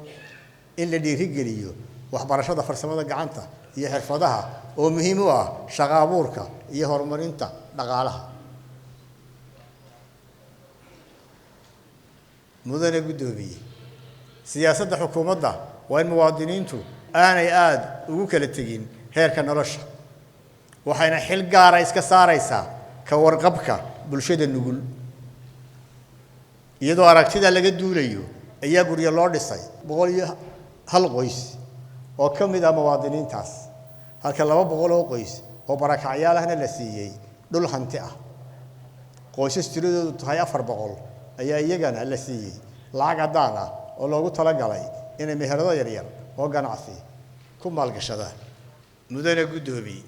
in la dhiirigeliyo waxbarashada farsamada gacanta iyo xirfadaha oo muhiim u ah shaqo abuurka iyo horumarinta dhaqaalaha. Mudane guddoomiye, siyaasadda xukuumadda waa in muwaadiniintu aanay aada ugu kala tegin heerka nolosha, waxayna xil gaara iska saaraysaa ka warqabka bulshada nugul. Iyadoo aragtida laga duulayo ayaa guryo loo dhisay 101 qoys oo ka mid ah muwaadiniintaas, halka 200 oo qoys oo barakacyaal ahna la siiyey dhul hanti ah. Qoysas tiradoodu tahay 400 ayaa iyagana la siiyey lacag caddaan ah oo loogu talagalay inay meherado yaryar oo ganacsi ku maalgashadaan. Mudane guddoomiye,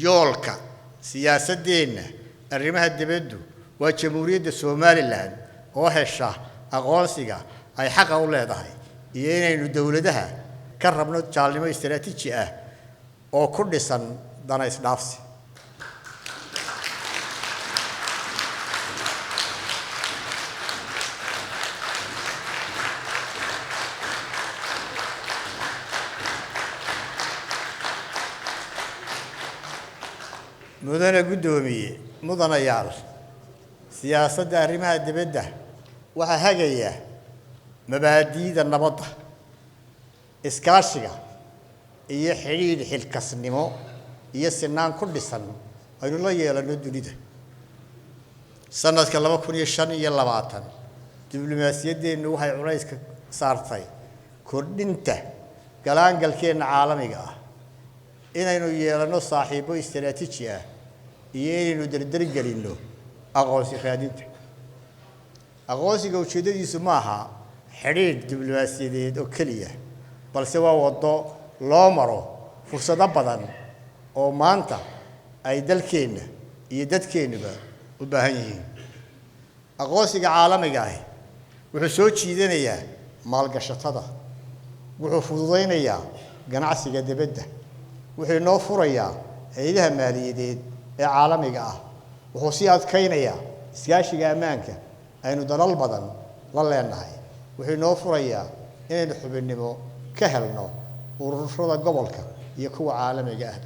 yoolka siyaasaddeenna arrimaha dibaddu waa Jamhuuriyadda Somaliland oo hesha aqoonsiga ay xaqa u leedahay iyo inaynu dowladaha ka rabno jaalnimo istaraatiiji ah oo ku dhisan dana isdhaafsi. Mudane guddoomiye, mudanayaal, siyaasadda arrimaha dibadda waxaa hagaya mabaadi'da nabadda, iskaashiga iyo xidhiidh xilkasnimo iyo sinaan ku dhisan aynu la yeelano dunida. Sanadka 2025 diblomaasiyaddeennu waxay culays ka saartay kordhinta galaangalkeenna caalamiga ah, inaynu yeelano saaxiibo istaraatiiji ah iyo inaynu dardargelinno aqoonsi raadinta. Aqoonsiga ujeeddadiisu ma aha xidhiidh diblomaasiyadeed oo keliya, balse waa waddo loo maro fursado badan oo maanta ay dalkeenna iyo dadkeennuba u baahan yihiin. Aqoonsiga caalamiga ahi wuxuu soo jiidanayaa maalgashatada, wuxuu fududaynayaa ganacsiga dibadda, wuxuu inoo furayaa hay'adaha maaliyadeed ee caalamiga ah, wuxuu sii adkaynayaa iskaashiga ammaanka aynu dalal badan la leenahay, wuxuu inoo furayaa inaynu xubinnimo ka helno ururada gobolka iyo kuwa caalamiga ah.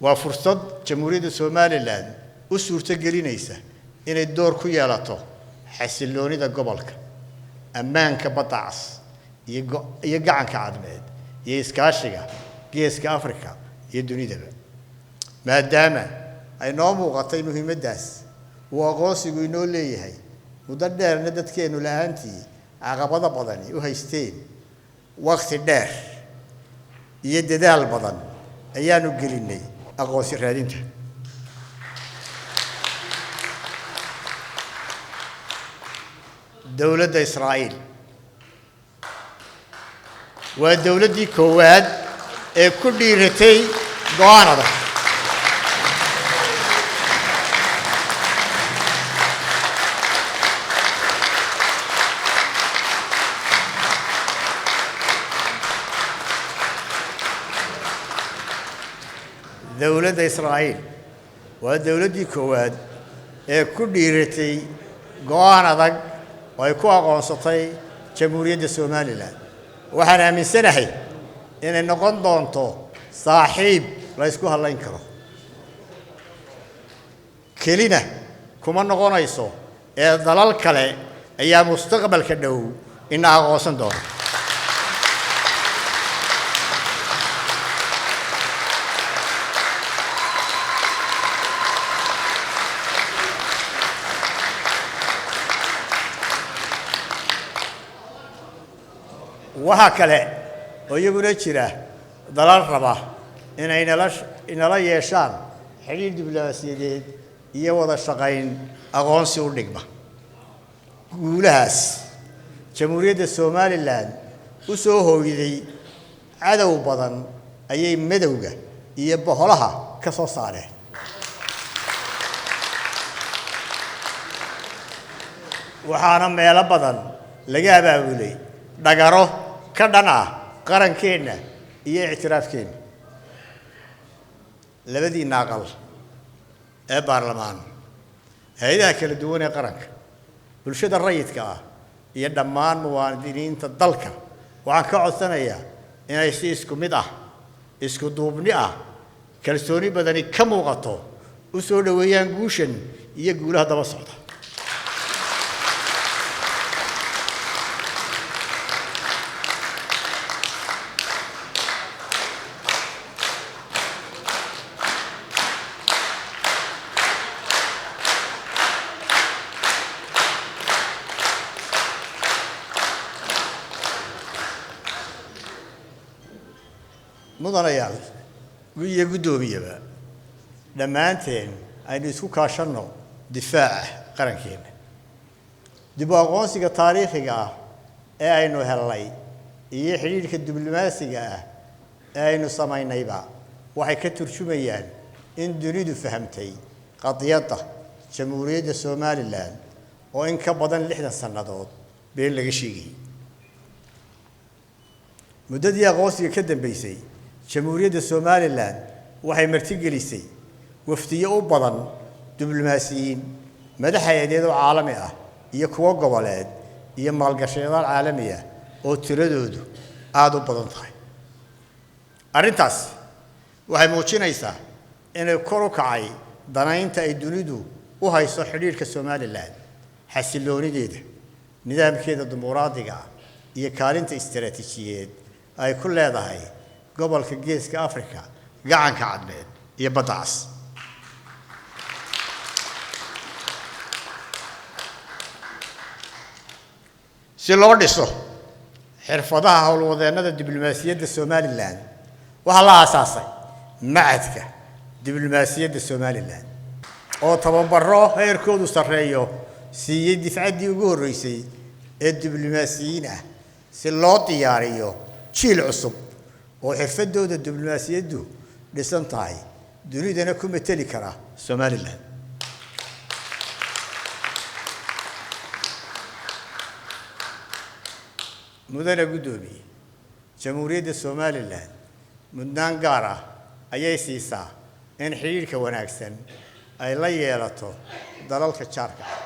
Waa fursad Jamhuuriyadda Somaliland u suurtogelinaysa inay door ku yeelato xasilloonida gobolka, ammaanka badda cas iyo gacanka cadmeed iyo iskaashiga geeska Afrika iyo dunidaba. Maadaama ay noo muuqatay muhiimaddaas uu aqoonsigu inoo leeyahay, muddo dheerna dadkeennu la'aantii caqabado badani u haysteen, waqti dheer iyo dadaal badan ayaanu gelinnay aqoonsi raadinta. Dowladda Israa'iil waa dowladdii koowaad ee ku dhiiratay go'aan adag. Dowladda Israa'iil waa dowladdii koowaad ee ku dhiiratay go'aan adag oo ay ku aqoonsatay Jamhuuriyadda Somaliland. Waxaan aaminsanahay inay noqon doonto saaxiib la isku hadlayn karo, kelina Kuma noqonayso ee dalal kale ayaa mustaqbalka dhow ina aqoonsan doona. Waxaa kale oo iyaguna jira dalal raba inay inala yeeshaan xidhiir diblomaasiyadeed iyo wada shaqayn aqoonsi u dhigma. Guulahaas Jamhuuriyadda Somalilan u soo hooyday cadow badan ayay madowga iyo boholaha ka soo saareen. Waxaana meelo badan laga abaabulay dhagaro ka dhan ah qarankeenna iyo ictiraafkeenna. Labadiinna aqal ee baarlamaan, hay-adaha kala duwan ee qaranka, bulshada rayidka ah iyo dhammaan muwaadiniinta dalka waxaan ka codsanayaa inay si isku mid ah, isku duubni ah, kalsooni badani ka muuqato u soo dhoweeyaan guushan iyo guulaha daba socda. Mudanayaal iyo guddoomiyaba, dhammaanteen aynu isku kaashanno difaaca qarankeenna. Dib u aqoonsiga taariikhiga ah ee aynu hellay iyo xidhiidhka diblomaasiga ah ee aynu samaynayba waxay ka turjumayaan in dunidu fahamtay qadiyadda Jamhuuriyadda Somalilan oo in ka badan 60 sannadood been laga sheegayay. Muddadii aqoonsiga ka dambeysay, Jamhuuriyadda Somalilan waxay martigelisay wafdiyo u badan diblomaasiyiin, madax hay-adeed oo caalami ah iyo kuwo goboleed iyo maalgashayaal caalami ah oo tiradoodu aada u badan tahay. Arrintaas waxay muujinaysaa inay kor u kacay danaynta ay dunidu u hayso xidhiidhka Somalilan, xasilloonideeda, nidaamkeeda dimuqraadiga ah iyo kaalinta istaraatiijiyeed ay ku leedahay gobolka Geeska Afrika, Gacanka Cadmeed iyo Badda Cas. Si loo dhiso xirfadaha howlwadeennada diblomaasiyadda Somalilan, waxaa la aasaasay Macadka Diblomaasiyadda Somalilan oo tababaro heerkoodu sarreeyo siiyey difcaddii ugu horreysay ee diblomaasiyiin ah, si loo diyaariyo jiil cusub oo xirfadooda diblomaasiyaddu dhisan tahay, dunidana ku mateli kara Somalilan. Mudane guddoomiye, Jamhuuriyadda Somalilan mudnaan gaar ah ayay siisaa in xidhiidhka wanaagsan ay la yeelato dalalka jaarka ah.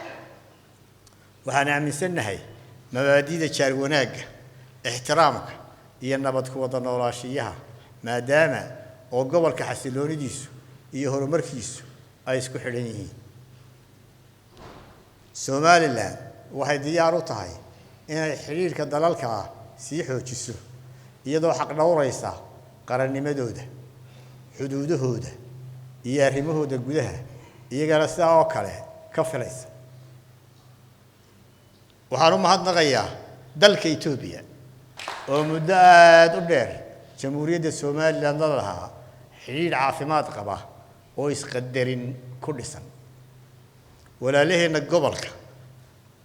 Waxaan aaminsannahay mabaadi'da jaar wanaagga, ixtiraamka iyo nabad ku wada noolaashiyaha, maadaama oo gobolka xasiloonidiisu iyo horumarkiisu ay isku xidhan yihiin. Somalilan waxay diyaar u tahay inay xidhiidhka dalalka ah sii xoojiso, iyadoo xaq dhowraysa qarannimadooda, xuduudahooda iyo arrimahooda gudaha, iyagana sidaa oo kale ka filaysa. Waxaan u mahadnaqayaa dalka Etoobiya oo muddo aada u dheer Jamhuuriyadda Somalilan la lahaa xidhiidh caafimaad qaba oo isqadarin ku dhisan. Walaalaheenna gobolka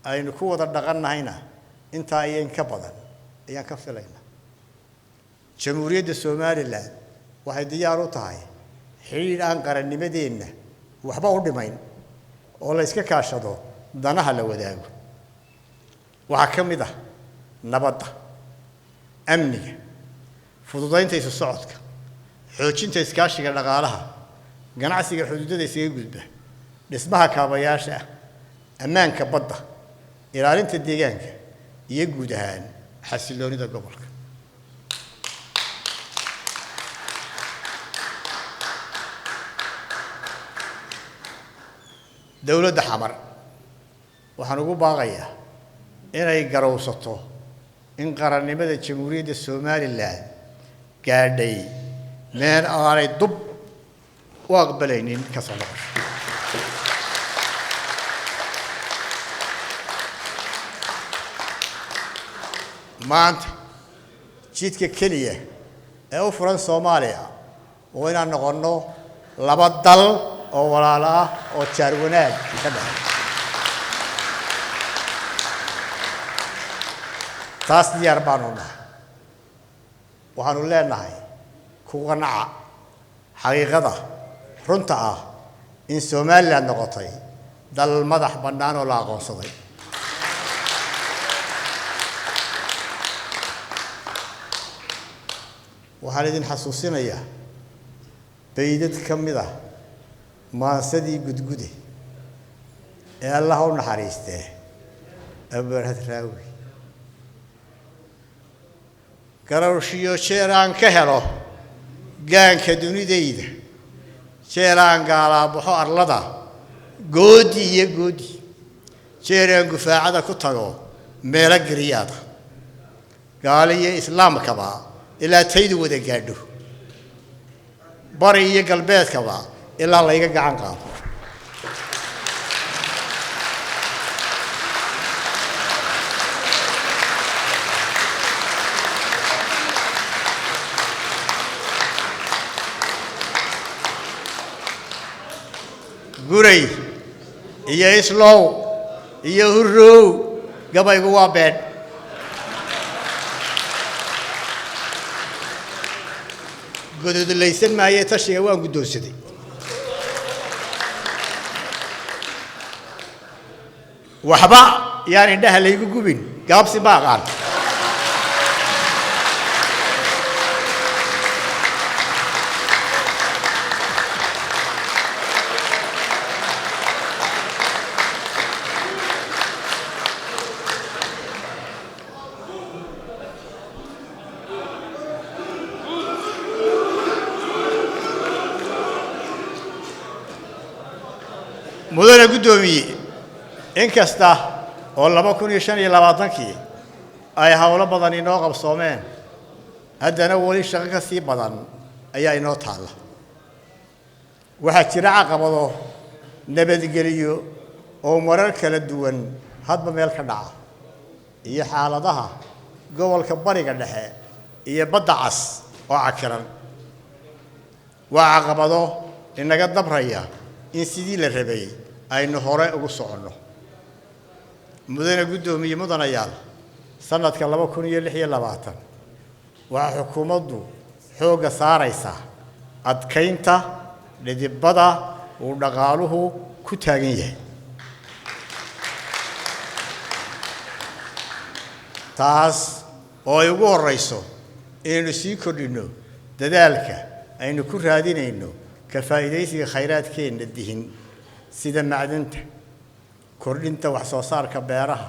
aynu ku wada dhaqannahayna intaa iyo in ka badan ayaan ka filaynaa. Jamhuuriyadda Somalilan waxay diyaar u tahay xidhiidh aan qarannimadeenna waxba u dhimayn oo la iska kaashado danaha la wadaago. Waxaa ka mid ah nabadda, amniga, fududaynta isu socodka, xoojinta iskaashiga dhaqaalaha, ganacsiga xuduudada isaga gudba, dhismaha kaabayaasha ah, ammaanka badda, ilaalinta deegaanka iyo guud ahaan xasiloonida gobolka. Dowladda Xamar waxaan ugu baaqayaa inay garowsato in qarannimada Jamhuuriyadda Somalilan gaadhay meel aanay dub u aqbalaynin ka soo noqosho. Maanta jidka keliya ee u furan Soomaaliya waa inaan noqonno laba dal oo walaalo ah oo jaar wanaag ka dhexeeya. Taas diyaar baanu nahay. Waxaanu leenahay ku qanaca xaqiiqada runta ah in Somaliland noqotay dal madax bannaan oo la aqoonsaday. Waxaan idin xasuusinayaa baydad ka mid ah maansadii Gudgude ee Allah u naxariistee Abarhad Raawi: garowshiyo jeer aan ka helo gaanka dunidayda, jeer aan gaalaabaxo arlada goodi iyo goodi, jeer aan gufaacada ku tago meelo geriyaada, gaali iyo islaamkaba ilaa taydu wada gaadho, bari iyo galbeedkaba ilaa layga gacan qaado. Guray iyo Islow iyo Hurrow, gabaygu waa beedh. Gododlaysan maaye, tashiga waan guddoonsaday. Waxba yaan indhaha laygu gubin, gaabsi ma aqaan. Mudane guddoomiye, inkasta oo 2025-kii ay howlo badan inoo qabsoomeen, haddana weli shaqo ka sii badan ayaa inoo taalla. Waxaa jira caqabado nabadgeliyo oo marar kala duwan hadba meel ka dhaca iyo xaaladaha gobolka Bariga Dhexe iyo Badda Cas oo cakiran. Waa caqabado inaga dabraya in sidii la rabay aynu hore ugu soconno. Mudane guddoomiye, mudanayaal, sanadka 2026 waxaa xukuumaddu xoogga saaraysaa adkaynta dhidibada uu dhaqaaluhu ku taagan yahay, taas oo ay ugu horreyso inaynu sii kordhinno dadaalka aynu ku raadinayno ka faa'iidaysiga khayraadkeenna dihin sida macdanta, kordhinta wax soo saarka beeraha,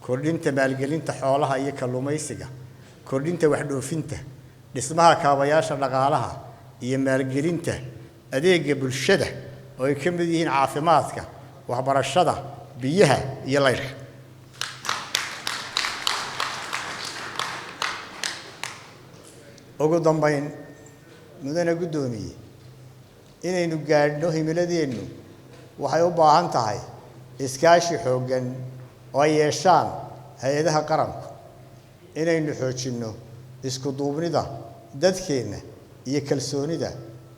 kordhinta maalgelinta xoolaha iyo kalluumaysiga, kordhinta waxdhoofinta, dhismaha kaabayaasha dhaqaalaha iyo maalgelinta adeegga bulshada oo ay ka mid yihiin caafimaadka, waxbarashada, biyaha iyo laydhka. Ugu dambayn, mudane guddoomiye, inaynu gaadhno himiladeennu waxay u baahan tahay iskaashi xooggan oo ay yeeshaan hay-adaha qaranku, inaynu xoojinno isku duubnida dadkeenna iyo kalsoonida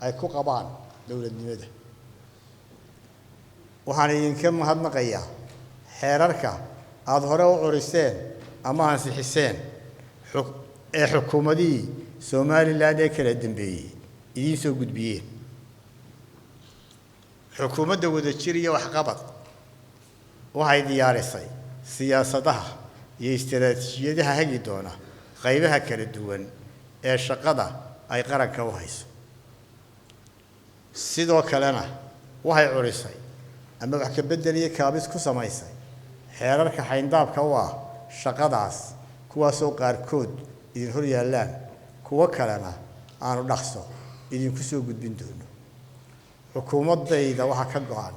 ay ku qabaan dowladnimada. Waxaan idinka mahadnaqayaa xeerarka aada hore u curiseen ama ansixiseen ee xukuumadihii Somalilan ee kala dambeeyey idiin soo gudbiyeen. Xukuumadda Wadajir iyo Waxqabad waxay diyaarisay siyaasadaha iyo istaraatiijiyadaha hagi doona qaybaha kala duwan ee shaqada ay qaranka u hayso. Sidoo kalena waxay curisay ama wax ka beddel iyo kaabis ku samaysay xeerarka xayndaabka u ah shaqadaas, kuwaasoo qaarkood idin hor yaallaan, kuwo kalena aanu dhaqso idinku soo gudbin doono. Xukuumaddayda waxaa ka go-an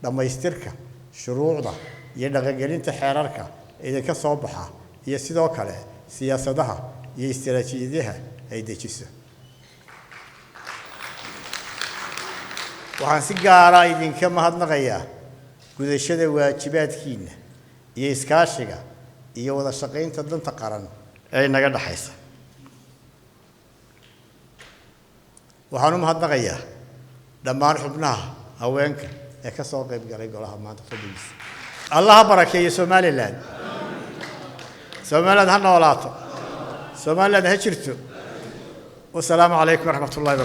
dhammaystirka shuruucda iyo dhaqangelinta xeerarka idinka soo baxa iyo sidoo kale siyaasadaha iyo istaraatiijiyadaha ay dejiso. Waxaan si gaara idinka mahadnaqayaa gudashada waajibaadkiina iyo iskaashiga iyo wada shaqaynta danta qaran ee inaga dhaxaysa. Waxaan u mahadnaqayaa dhammaan xubnaha haweenka ee ka soo qayb galay golaha maanta fadhigiisa. Allah ha barakeeyo Somaliland. Somaliland ha noolaato. Somaliland ha jirto. Wasalaamu calaykum waraxmatullahi barakatu.